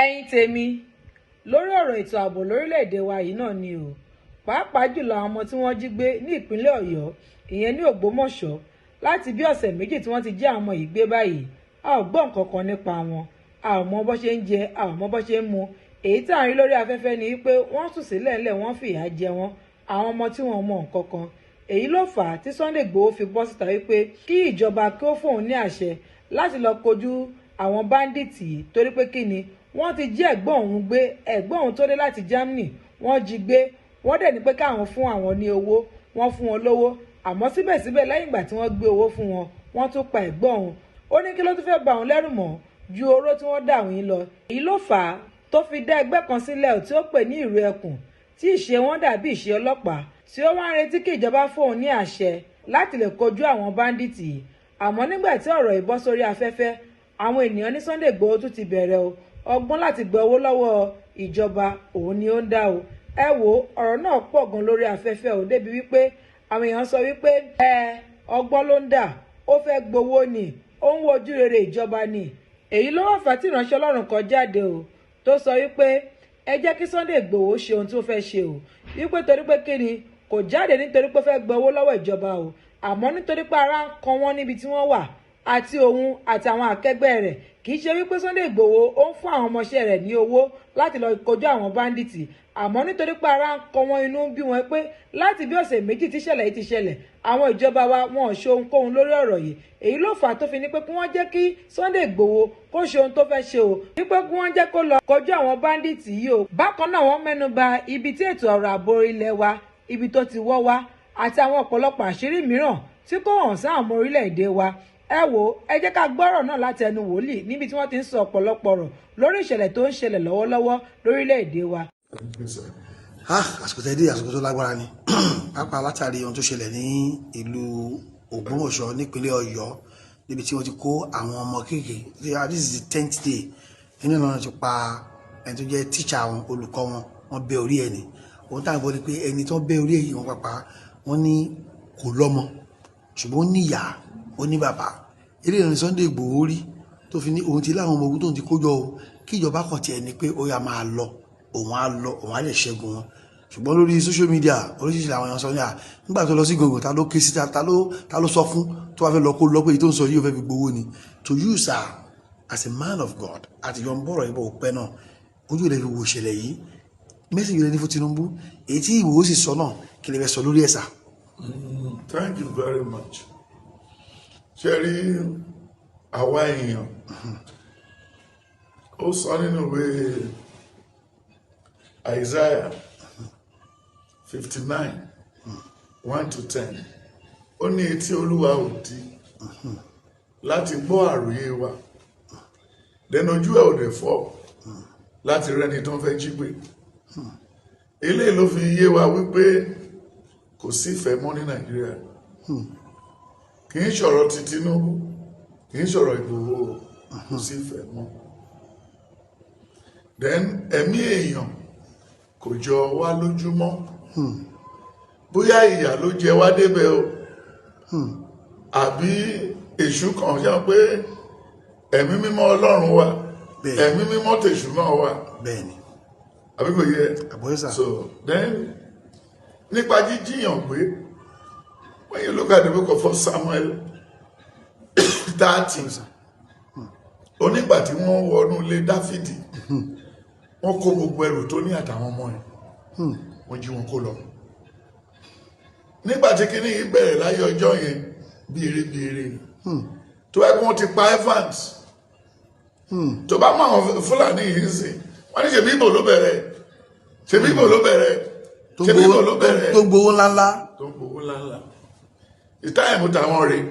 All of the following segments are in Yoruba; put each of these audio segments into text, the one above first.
Ẹ̀yin tèmi, lórí ọ̀rọ̀ ètò ààbò lórílẹ̀‐èdè wa yìí náà ni o, pàápàá jùlọ àwọn ọmọ tí wọ́n jí gbé ní ìpínlẹ̀ Ọ̀yọ́, ìyẹn ní Ògbómọ̀ṣọ́. Láti bí ọ̀sẹ̀ 2 tí wọ́n ti jí àwọn ọmọ yìí gbé báyìí, a ò gbọ́ nǹkan kan nípa wọn. A ò mọ bó ṣe ń jẹ, a ò mọ bó ṣe ń mu. Èyí tá à ń rí lórí afẹ́fẹ́ ni wípé wọ́n sùn sílẹ̀ ńlẹ̀, wọ́n fìyà jẹ wọ́n, àwọn ọmọ tí wọ́n mọ nǹkan kan. Èyí ló fà á tí Sunday Igboho fi bọ́ síta wípé kí ìjọba kí ó fóun ní àṣẹ láti lọ kojú àwọn bandits yìí, torí pé kí ni? Wọ́n ti jí ẹ̀gbọ́n òun gbé. Ẹ̀gbọ́n òun tó dé láti Germany, wọ́n jí gbé. Wọ́n dẹ̀ ní pé káwọn fún àwọn ní owó. Wọ́n fún wọn lówó, àmọ́ síbẹ̀síbẹ̀, lẹ́yìn ìgbà tí wọ́n gbé owó fún wọn, wọ́n tún pa ẹ̀gbọ́n òun. Ó ní kí ló tún fẹ́ bà òun lẹ́rù mọ́ ju oró tí wọ́n dà wọ́n lọ? Èyí ló fà á tó fi dá ẹgbẹ́ kan sílẹ̀ tí ó pè ní Ìrù Ẹkùn, tí ìṣe wọn dàbí ìṣe ọlọ́pàá, tí ó wá ń retí kí ìjọba fóun ní àṣẹ láti lè kojú àwọn bandits yìí. Àmọ́ nígbà tí ọ̀rọ̀ yìí bọ́ sórí afẹ́fẹ́, àwọn ènìyàn ní Sunday Igboho tún ti bẹ̀rẹ̀ o. Ọgbọ́n láti gba owó lọ́wọ́ ìjọba òun ni ó ń dá o. Ẹ wo, ọ̀rọ̀ náà pọ̀ gan lórí afẹ́fẹ́ o, débi wípé àwọn èèyàn sọ wípé ẹ ọgbọ́n ló ń dà, ó fẹ́ gbowó ni, ó ń wo ojú rere ìjọba ni. Èyí ló wà fà tí ìránṣẹ́ Ọlọ́run kan jáde o, tó sọ wípé ẹ jẹ́ kí Sunday Igboho ṣe ohun tí ó fẹ́ ṣe o, wípé torí pé kí ni, kò jáde nítorí pé ó fẹ́ gba owó lọ́wọ́ ìjọba o, àmọ́ nítorí pé ara ń kan wọ́n níbi tí wọ́n wà, àti òun àti àwọn akẹgbẹ́ rẹ̀. Kì í ṣe wípé Sunday Igboho ó ń fún àwọn ọmọọṣẹ́ rẹ̀ ní owó láti lọ kojú àwọn bandits, àmọ́ nítorí pé ara ń kan wọ́n, inú ń bí wọn pé láti bí ọ̀sẹ̀ 2 tí ìṣẹ̀lẹ̀ yìí ti ṣẹlẹ̀, àwọn ìjọba wa wọn ò ṣe ohunkóhun lórí ọ̀rọ̀ yìí. Èyí ló fà á tó fi ní pé kí wọ́n jẹ́ kí Sunday Igboho kó ṣe ohun tó fẹ́ ṣe o, wípé kí wọ́n jẹ́ kó lọ kojú àwọn bandits yìí o. Bákan náà, wọ́n mẹ́nu bà ibi tí ètò ọ̀rọ̀ ààbò ilẹ̀ wa, ibi tó ti wọ́ wá, àti àwọn ọ̀pọ̀lọpọ̀ àṣírí mìíràn tí kò hàn sáwọn ọmọ orílẹ̀-èdè wa. Ẹ wo, ẹ jẹ́ ká gbọ́rọ̀ náà láti ẹnu wòlíì níbi tí wọ́n ti ń sọ ọ̀pọ̀lọpọ̀ ọ̀rọ̀ lórí ìṣẹ̀lẹ̀ tó ń ṣẹlẹ̀ lọ́wọ́lọ́wọ́ lórílẹ̀-èdè wa. Ah, àsìkò tẹ́ dé, àsìkò tó lágbára ni, pàápàá látàrí ohun tó ṣẹlẹ̀ ní ìlú Ògbómọ̀ṣọ́ nípínlẹ̀ Ọ̀yọ́, níbi tí wọ́n ti kó àwọn ọmọ kéèké. This is the 10th day nínú ìlànà ti pa ẹni tó jẹ́ tíṣà wọn, olùkọ́ wọn. Wọ́n bẹ́ orí ẹ̀ ní. Ohun táwọn gbọ́ ni pé ẹni tó bẹ́ orí èyí wọn pàpà, wọ́n ní kò lọ́mọ, ṣùgbọ́n ó ní ìyá, ó ní bàbá. Eré ìrìn Sunday Igboho rí tó fi ní òun ti láwọn ọmọ ogun tóun ti kó jọ o, kí ìjọba kan tiẹ̀ ní pé ó yá, máa lọ, òun á lọ, òun á lè ṣẹ́gun wọn. Ṣùgbọ́n lórí social media, oríṣiríṣi làwọn èèyàn sọ ní à nígbà tó lọ sí gbogbo, ta ló ké sí, ta ló sọ fún tó wá fẹ́ lọ kó lọ pé èyí tó ń sọ yìí, ó fẹ́ fi gbowó ni. To you, sir, as a man of God, àti yọ̀ ń bọ̀rọ̀ yìí bọ̀ pẹ́ náà, ojú rẹ̀ fi wo ìṣẹ̀lẹ̀ yìí, message rẹ̀ ní fún Tinubu, èyí tí Ìgbòho sì sọ náà, kí lè fẹ́ sọ lórí ẹ̀ sà? Thank you very much. Ṣe rí àwa èèyàn, ó sọ nínú ìwé Isaiah 59:1 to 10, ó ní etí Olúwa ò di láti gbọ́ àròyé wa, lẹ́nu ojú ẹ̀ ò dẹ̀ fọ́ láti rẹ́ni tó ń fẹ́ jí gbé. Eléyìí ló fi yé wa wípé kò sí ìfẹ́ mọ́ ní Nàìjíríà. Kì í ṣọ̀rọ̀ ti Tinubu, kì í ṣọ̀rọ̀ Ìgbòho, kò sí ìfẹ́ mọ́. Then ẹ̀mí èèyàn kò jọ wá lójúmọ́. Bóyá ìyà ló jẹ wá débẹ̀ o, àbí èṣù kan ṣe pé ẹ̀mí mímọ́ Ọlọ́run wà, ẹ̀mí mímọ́ tèṣù náà wà. Àbí kò yẹ? Àbọ̀yé sà. So then, nípa jíjíyàn gbé, when you look at the book of First Samuel 30, onígbà tí wọ́n wọnú ilé Dáfídì, wọ́n kó gbogbo ẹrù tó ní àtàwọn ọmọ ẹ̀, wọ́n jí wọn kó lọ. Nígbà tí kíní yìí bẹ̀rẹ̀ láyé ọjọ́ yẹn, bí eré bí eré ni. Tó bá kí wọ́n ti pa Evans, tó bá mọ àwọn Fúlàní yìí ń sìn, wọ́n ní ṣèbí Ìgbò ló bẹ̀rẹ̀, ṣèbí Ìgbò ló bẹ̀rẹ̀, tó ṣèbí Ìgbò gbowó ló bẹ̀rẹ̀, tó gbowó ńláńlá. Tó ń gbowó ńláńlá ìtáyẹ̀mú tàwọn rèé.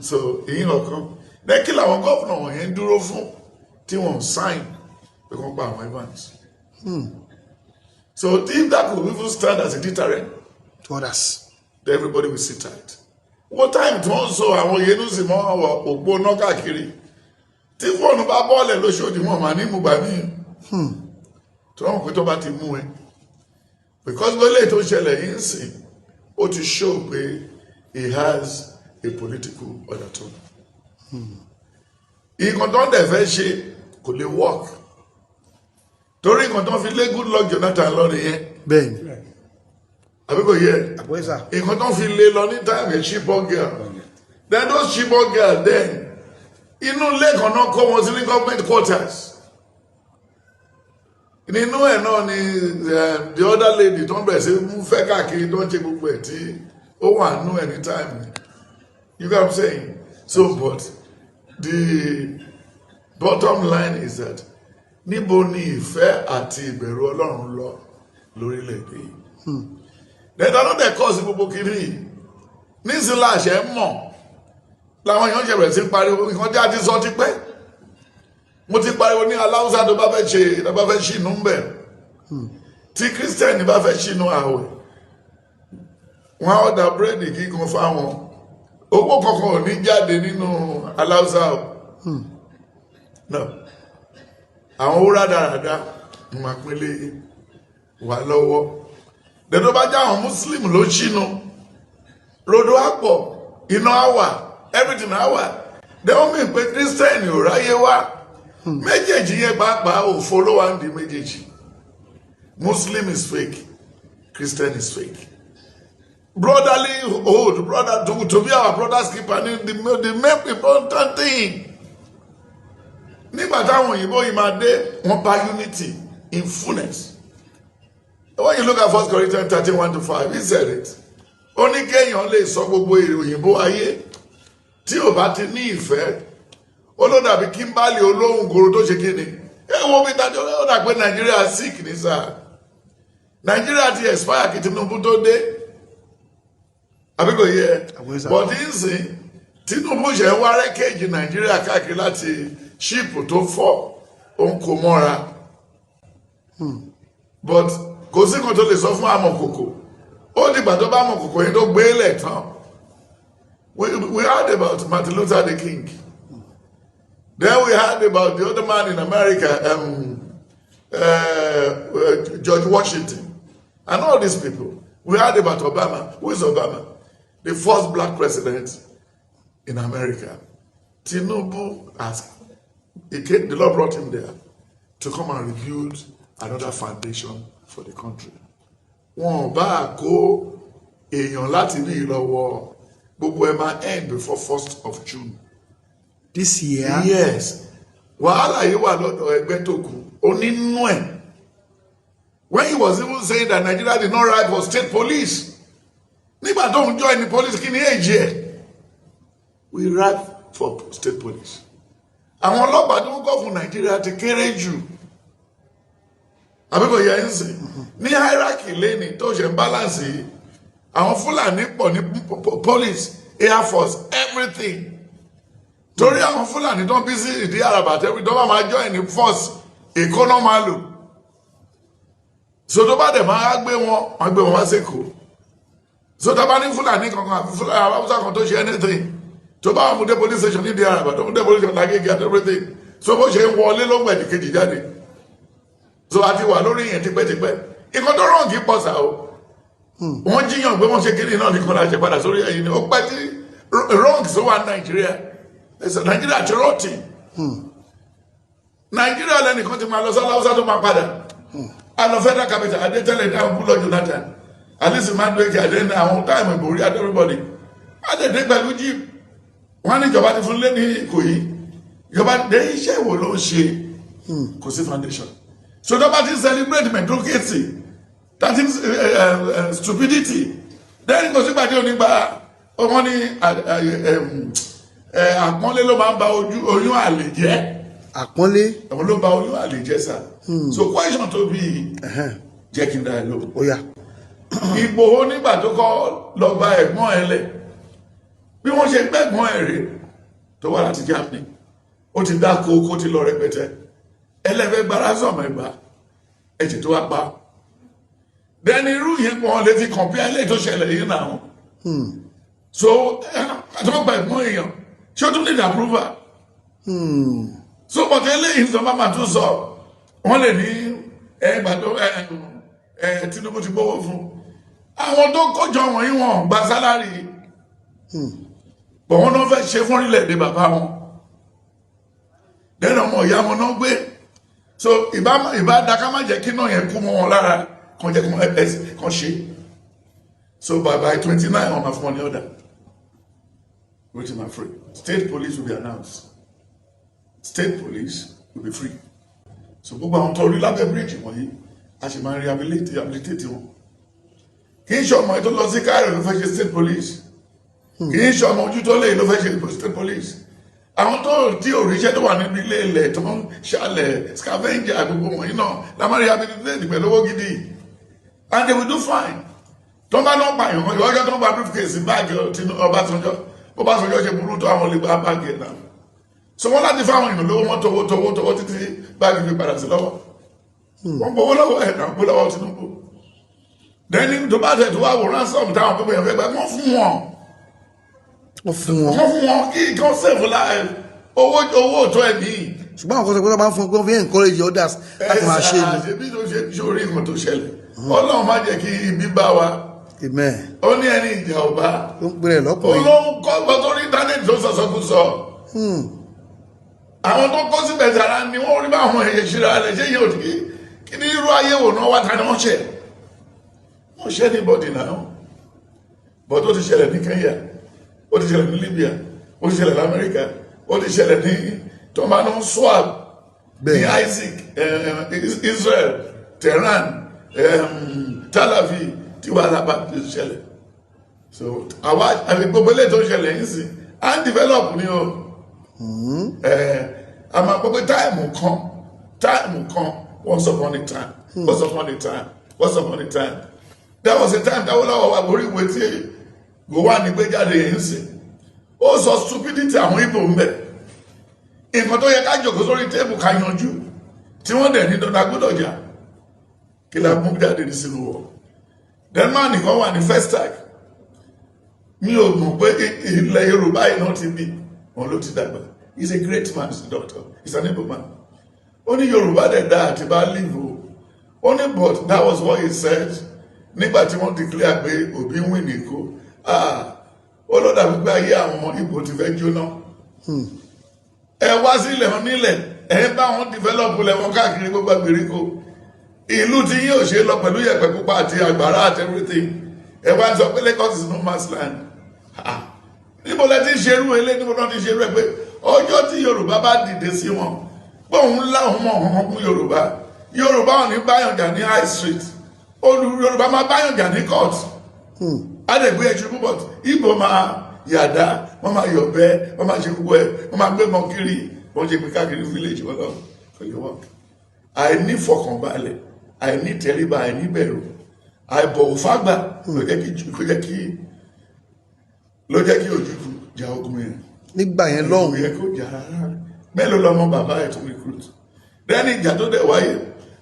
So ìyín ọ̀kan lẹ́kí làwọn governor wọ̀nyẹn ń dúró fún tí wọ́n sign pé kàn pa àwọn Evans. So if that could even stand as a deterrent to others, then everybody will sit tight. Wọ́n time tí wọ́n ń sọ àwọn yẹnu sì mọ́ àwọn òpó náà káàkiri, tí fóònù bá bọ́ọ̀lẹ̀ lóṣòdì, wọn mà ní mú gbà míì tí wọ́n mọ̀ pé tó bá ti mú ẹ, because gbọ́lẹ̀ tó ṣẹlẹ̀ yìí ń sìn, ó ti show pé he has a political undertone. Nǹkan tó ń dẹ̀ fẹ́ ṣe Kò lè work, torí nǹkan tó ń fi lé Goodluck Jonathan lọ nìyẹn. Bẹ́ẹ̀ ni. Àbí kò yẹ? Àpòyè sà. Nǹkan tó ń fi lé lọ ní time Chibok girl, then those Chibok girl, then inú ilé kan náà kó wọn sí ní government quarters. Nínú ẹ̀ náà ni the other lady tó ń bẹ̀rẹ̀ sí mú fẹ́ káàkiri, tó ń ṣe gbogbo ẹ̀ tí ó wà nínú ẹ̀ ní time. You get what I'm saying? So, but the bottom line is that níbo ni ìfẹ́ àti ìbẹ̀rù Ọlọ́run lọ lórílẹ̀‐èdè yìí? Lẹ́tà ló dẹ̀ kọ́ sí gbogbo kiri yìí nísìnyí, láṣẹ mọ̀ làwọn èèyàn ṣe bẹ̀rẹ̀ sí pariwo nǹkan tí a ti sọ ti pẹ́. Mo ti pariwo ní aláwùsá tó bá fẹ́ ṣe, tó bá fẹ́ ṣìnú ń bẹ̀, tí Christian bá fẹ́ ṣìnú àwẹ̀, wọn á ọ̀dà búrẹ́dì kíkan fáwọn. Owó kankan ò ní jáde nínú aláwùsá o. No, àwọn owó rádaràda ń máa pínlẹ̀ wà lọ́wọ́ dẹ̀dọ́. Bá já àwọn Muslim ló ṣìnú, rodo á pọ̀, iná á wà, everything á wà. Dẹ́wọ́n mi pé Christian ò ráyé wá. Méjèèjì yẹn pàápàá, òfo ló wà ń di méjèèjì. Muslim is fake, Christian is fake. Brotherly hold, brother, to be our brother's keeper ni the main important thing. Nígbà táwọn òyìnbó yìí máa dé, wọ́n bá unity in fullness. When you look at 1 Corinthians 13:1 to 5, he said it. Ó ní kéèyàn lè sọ gbogbo èrè òyìnbó ayé, tí ò bá ti ní ìfẹ́, ó ló dàbí kíńbálì olóhùn goro tó ṣe kí ni. Ẹ wo bí dájọ́, ó dà pé Nàìjíríà sick ní sáà. Nàìjíríà ti expire kí Tinubu tó dé, àbí kò yẹ? Àbúrò sà. But nsìn, Tinubu ṣe ń wá wreckage Nàìjíríà káàkiri láti ship tó fọ́, ó ń kó mọ́ra, but kò sí nǹkan tó lè sọ fún amọ̀kòkò. Ó dìgbà tó bá amọ̀kòkò yẹn tó gbé lẹ̀ tán. We heard about Martin Luther the King, then we heard about the other man in America, George Washington, and all these people. We heard about Obama. Who is Obama? The first black president in America. Tinubu has he came, the Lord brought him there to come and rebuild another foundation for the country. Wọn ò bá kó èèyàn láti ní ìlọ́wọ́, gbogbo ẹ̀ máa end before 1st of June. This year? Yes. Wàhálà yìí wà lọ́dọ̀ ẹgbẹ́ tó kù onínú ẹ̀. When he was even saying that Nigeria did not write for state police, nígbà tó ń join the police, kí ni èjì ẹ̀? We write for state police. Àwọn ọlọ́pàá tó ń kọ́ fún Nàìjíríà ti kéré jù, àbí kò yẹ ń sìn? Ní hierarchy lẹ́ni tó ṣe ń balance yìí, àwọn Fúlàní pọ̀ ní police, air force, everything, torí àwọn Fúlàní tó ń bí sí ìdí àràbà tẹ́wí tó bá máa join ní force, Èkó náà máa lò. So tó bá dẹ̀ máa gbé wọn, wọ́n gbé wọn wá sí Èkó. So tó bá ní Fúlàní kankan àbí Fúlàní Haúsá kan tó ṣe anything, tó bá wọn mú dé police station ní ìdí àràbà, tó mú dé police station lágége àti everything, so bó ṣe ń wọlé ló ń gbẹ̀dì kejì jáde. So a ti wà lórí yẹn tipẹ́tipẹ́. Nǹkan tó rọ̀ kì í pọ̀ sá o. Wọ́n jíyàn pé wọ́n ṣe kiri náà nìkan la ṣe padà sórí ẹ̀yìn ni. Ó pẹ́ tí wrong tó wà ní Nàìjíríà. Ẹsẹ̀ Nàìjíríà ti rot. Nàìjíríà lẹ́nìkan ti máa lọ sọ́lá Haúsá tó máa padà a lọ federal capital adétẹ́lẹ̀ dáhùn Goodluck Jonathan, Alison Madueke, adé ní àwọn time ìbòrí adé, everybody adédé pẹ̀lú jeep. Wọ́n ní ìjọba ti fún lé ní Ìkòyí. Ìjọba dé, iṣẹ́ wo ló ń ṣe? Kò sí foundation. So tó bá ti celebrate mediocrity, that is stupidity, then kò sígbà tí ò ní gba. Wọ́n ní àpọ́nlé ló máa ń ba oyún àlè jẹ́. Àpọ́nlé. Àwọn ló ba oyún àlè jẹ́ sà. So question tó bí, jẹ́ kí n dá ẹ lóhùn. Ó yá. Ìgbòho, nígbà tó kọ́ lọ gba ẹ̀gbọ́n ẹ lẹ̀, bí wọ́n ṣe gbẹ̀gbọ́n ẹ̀ rè tó wá láti Germany, ó ti dáko kó ti lọ rẹpẹtẹ. Ẹlẹ́fẹ́ gbára sọ̀mọ̀ ẹ̀gbá ẹ̀jẹ̀ tó wá pa dẹni irú yẹn, wọn lè fi compare eléyìí tó ṣẹlẹ̀ yìí náà. So àtọ́gbà ẹ̀gbọ́n èèyàn, ṣé ó tún need approval? So but eléyìí sọ, máa tún sọ, wọ́n lè ní ẹgbà tó ẹ ẹ Tinubu ti gbowó fún àwọn tó kójọ wọ̀nyí, wọn gba salary bọ̀, wọ́n náà fẹ́ ṣe fún orílẹ̀-èdè bàbá wọn. Dẹ́nu ọmọ ìyá wọn náà gbé. So ìbá da ká má jẹ́ kí náà yẹn kú mọ́ wọn lára, kan jẹ́ kí wọ́n ẹ kan ṣe. So by 29, wọ́n máa fún wọn ní order which is free. State police will be announced, state police will be free. So gbogbo àwọn tó rí lábẹ́ bíríìjì wọ̀nyí, a sì máa rehabilitate wọn. Kì í ṣe ọmọ tó lọ sí Cairo ló fẹ́ ṣe state police, kì í ṣe ọmọ ojú tó lè ló fẹ́ ṣe state police. Àwọn tó tí òrìṣẹ́ tó wà níbi ilé ilẹ̀ tó ń ṣàlẹ̀, scavenger, gbogbo wọ̀nyí náà la máa rehabilitate pẹ̀lú owó gidi, and they will do fine. Tó bá náà pààyàn kan, ìwọ́jọ́ tó ń gba briefcase, báàgì Ọbásanjọ́, bó bá sọjọ́ ṣe burú tó, àwọn olè gba báàgì ẹ̀ náà. So wọ́n láti fáwọn èèyàn lówó, wọ́n towó towó towó títí báàgì fi padà sí lọ́wọ́. Wọ́n gbowó lọ́wọ́ ẹ̀ náà, gbowó lọ́wọ́ Tinubu. Then tó bá tẹ̀ tó wá wò, ransom táwọn pípẹ́ yẹn fẹ́ gbà, wọ́n fún wọn. Wọ́n fún wọn. Wọ́n fún wọn kí kan save life, owó owó tó ẹ̀mí. Ṣùgbọ́n àwọn kan sọ pé wọ́n bá ń fún wọn pé wọ́n fi encourage others láti máa ṣe ni. Ṣe bí tó ṣe sórí nǹkan tó ṣẹlẹ̀, Ọlọ́run má jẹ́ kí ibi bá wa. Amen. Ó ní ẹni ìjà ọba ló ń pèrè lọ́kùnrin. Olóhùn kọ́ gbọ́ tó rí íńtánẹ́ẹ̀tì tó sọ̀sọ́kúsọ. Àwọn tó kó síbẹ̀ sára ni wọ́n rí báwọn ẹ̀yẹ ṣíra rẹ̀ ṣé yóò kí kí ní irú ayé wò náà wá. Ta ni wọ́n ṣe? Wọ́n ṣe anybody náà, but ó ti ṣẹlẹ̀ ní Kenya, ó ti ṣẹlẹ̀ ní Libya, ó ti ṣẹlẹ̀ ní Amẹ́ríkà, ó ti ṣẹlẹ̀ ní tọ́mánú swab ní Isaac, Israel, Tehran, Tel Aviv, tí wàhálà bá ti ṣẹlẹ̀. So àwa àti gbogbo eléyìí tó ṣẹlẹ̀ yìí sí à ń develop ni o. A máa gbọ́ pé time kan, once upon a time, once upon a time, once upon a time, there was a time táwọn wà lórí ìwé tí Gowon gbé jáde yìí ń sìn. Ó sọ stupidity àwọn Ìgbò ń bẹ, nǹkan tó yẹ ká jòkó sórí table ká yanjú, tí wọ́n dẹ̀ ní dandan gbọ́dọ̀ jà. Kí la mú jáde ní sínú wọ̀? Denmark nìkan wà ní Festac. Mi ò mọ̀ pé ilẹ̀ Yorùbá yìí náà ti bí wọn ló ti dàgbà. He is a great man, he is a doctor, he is an able man. Ó ní Yorùbá dẹ̀ dá àti bá live o. Ó ní, but that was what he said nígbà tí wọ́n declare pé Obi ń win ní Èkó. Ah, ó ló dàbí pé ayé àwọn Ìgbò ti fẹ́ jóná. Ẹ wá sílẹ̀ wọn nílẹ̀, ẹ bá wọn develop lẹ̀ wọn káàkiri gbogbo ìgbèríko. Ìlú tí yóò ṣe lọ pẹ̀lú yẹ̀pẹ̀ pupa àti àgbàrá àti everything. Ẹ wá ń sọ pé Lagos is no man's land. Ah, níbo lẹ ti ń ṣerú ilé? Níbo náà ti ṣerú ẹ pé ọjọ́ tí Yorùbá bá dìde sí wọn pé òun láwọn mọ̀ ọ̀hún fún Yorùbá, Yorùbá ò ní báyọ̀ jà ní high street, olú Yorùbá máa báyọ̀ jà ní court, á lè gbé ẹṣin, but Ìgbò máa yàdá, wọ́n máa yọ̀bẹ, wọ́n máa ṣe gbogbo ẹ̀, wọ́n máa gbé mọ́ kiri, wọ́n ṣe gbé káàkiri village wọn lọ. Kò lè work. Àìní fọkànbalẹ̀, àìní tẹríba, àìní bẹ̀rù, àìbọ̀wọ̀ fágbà ló jẹ́ kí Ojukwu ja ogun yẹn. Nígbà yẹn lọ́hùn. Kò yẹ kó jà rárá. Mélòó lọmọ bàbá ẹ̀ tó recruit? Lẹ́ni ìjà tó dẹ̀ wáyé,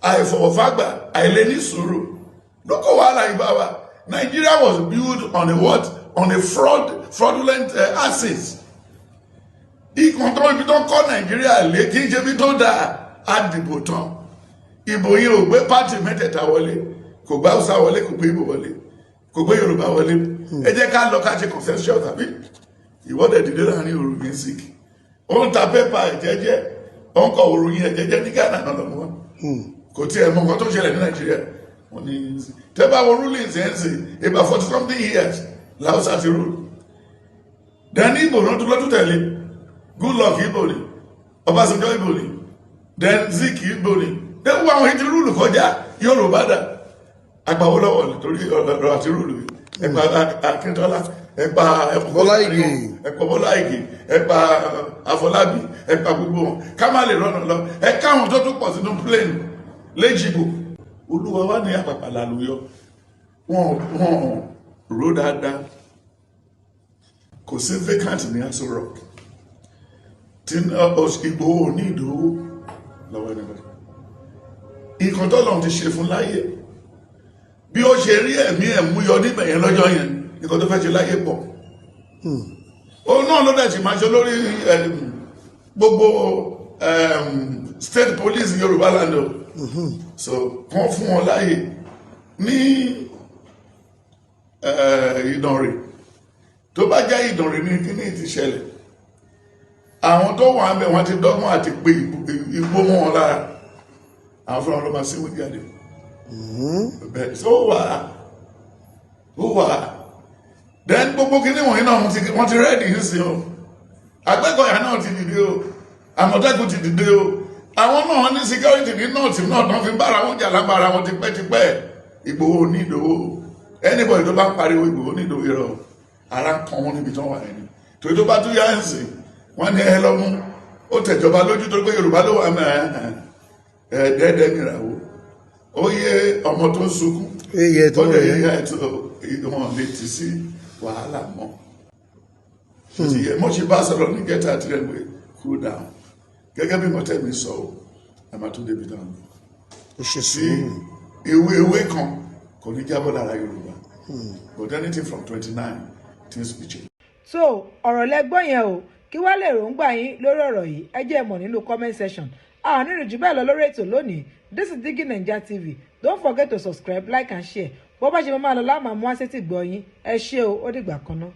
àìfọwọ́fágbà, àìlè sùúrù ló kó wàhálà yìí bá wa. Nigeria was built on a what? On a fraudulent assets. Ikùn tó ibi tó kọ́ Nàìjíríà lé kí n ṣe bí tó dáa. Á dìbò tán, ìbò yẹn ò gbé party mẹ́tẹ̀ẹ̀ta wọlé. Kò gbé Haúsá wọlé, kò gbé Ìgbò wọlé, kò gbé Yorùbá wọlé. Ẹ jẹ́ ká lọ ká ṣe consensus tàbí ìwọ́dẹ̀ dìde láàrin òru yẹn sick. Ó ń ta pépà ẹ̀ jẹ́jẹ́, ó ń kọ òròyìn ẹ̀ jẹ́jẹ́ ní Ghana náà lọ́mọ wọn. Kò tiẹ̀ mọ nǹkan tó ṣẹlẹ̀ ní Nàìjíríà. Wọ́n ní tẹ́ bá wo rulings ẹ̀ ń sìn, about 40 something years làwùsá ti rule. Then Igbo náà tún lọ́tún tẹ̀lé. Goodluck, Igbo ni. Ọbásanjọ́, Igbo ni. Then Zik, Igbo ni. Then wọ́n àwọn ètò rule kọjá. Yorùbá dà? Agbáwo lọ́wọ́ nítorí ọ̀rọ̀ àti rule yìí. Ẹ̀pà Akíntọ́lá, ẹ̀pà Bọ́lá Ìgè. Ẹ̀pà Bọ́lá Ìgè, ẹ̀pà Àfọlábí, ẹ̀pà gbogbo wọn, ká má lè rọ́nà lọ. Ẹ káwọn tó tún pọ̀ sínú plane léjìbò. Olúwa wá ní àpàpà làlùyọ. Wọn rò dáadáa. Kò sí vacant ní Aso Rock tí Ìgbòho ní ìdòwò lọ́wọ́ ẹni nǹkan tó lọ́n ti ṣe fún láyé. Bí ó ṣe rí ẹ̀mí ẹ̀ mú yọ níbẹ̀ yẹn lọ́jọ́ yẹn, nǹkan tó fẹ́ ṣe láyé pọ̀. Òun náà ló dẹ̀ sì máa ṣe lórí gbogbo state police Yorùbá land o. So kàn fún wọn láàyè ní Ìdànrè. Tó bá jẹ́ Ìdànrè ní kíní ti ṣẹlẹ̀, àwọn tó wà ń bẹ̀ wọ́n ti dọ́gbọ́n àti pé igbó mọ́ wọn lára. Àwọn fúnra wọn ló máa síwò jáde. Bẹ́ẹ̀ so ó wà. Then gbogbo kinní wọ̀nyí náà, wọ́n ti ready ń sìn o. Àgbẹ̀kọ̀yà náà ti dìde o, Àmọ̀tẹ́kùn ti dìde o. Àwọn náà ní security ní north náà tán fi ń bára wọn jà lábára wọn tipẹ́tipẹ́. Ìgbòho ní Ìdòwò, anybody tó bá ń pariwo Ìgbòho ní Ìdòwò, irọ́, ara ń kan wọn níbi tí wọ́n wà ẹni torí tó bá tún yá ń sìn wọ́n ní ẹ lọ́mú ó tẹ̀jọba lójú torí pé Yorùbá ló wà mẹ́ ẹ dẹ́dẹ́ nìràwọ̀. Ó yé ọmọ tó ń sunkún. Eye tó ó dẹ̀ rẹ̀. Yẹ ẹ̀ tó wọn lè ti sí wàhálà mọ́. Ti yẹ mo ṣe bá sọ̀rọ̀ ní gẹ́tà àti rẹ̀ pé cool down, gẹ́gẹ́ bí mọ̀tẹ́mi sọ ọ́, ẹ máa tún débi náà Ó ṣe tí sùúrù. Ewé ewé kan kò ní jábọ́ lára Yorùbá, but anything from 29, things be change. So ọ̀rọ̀ lẹ́gbọ́n yẹn o. Kí wá lè ròǹgbà yín lórí ọ̀rọ̀ yìí? Ẹ jẹ́ ẹ mọ̀ nínú comment section. Àwọn onírìn jù bẹ́ẹ̀ lọ lórí ètò lónìí. This is Digi Naija TV. Don't forget to subscribe, like and share. Bó bá ṣe máa lọ láàmú àmú wá sétí gbọ́ yín. Ẹ ṣé o, ó dìgbà kan náà.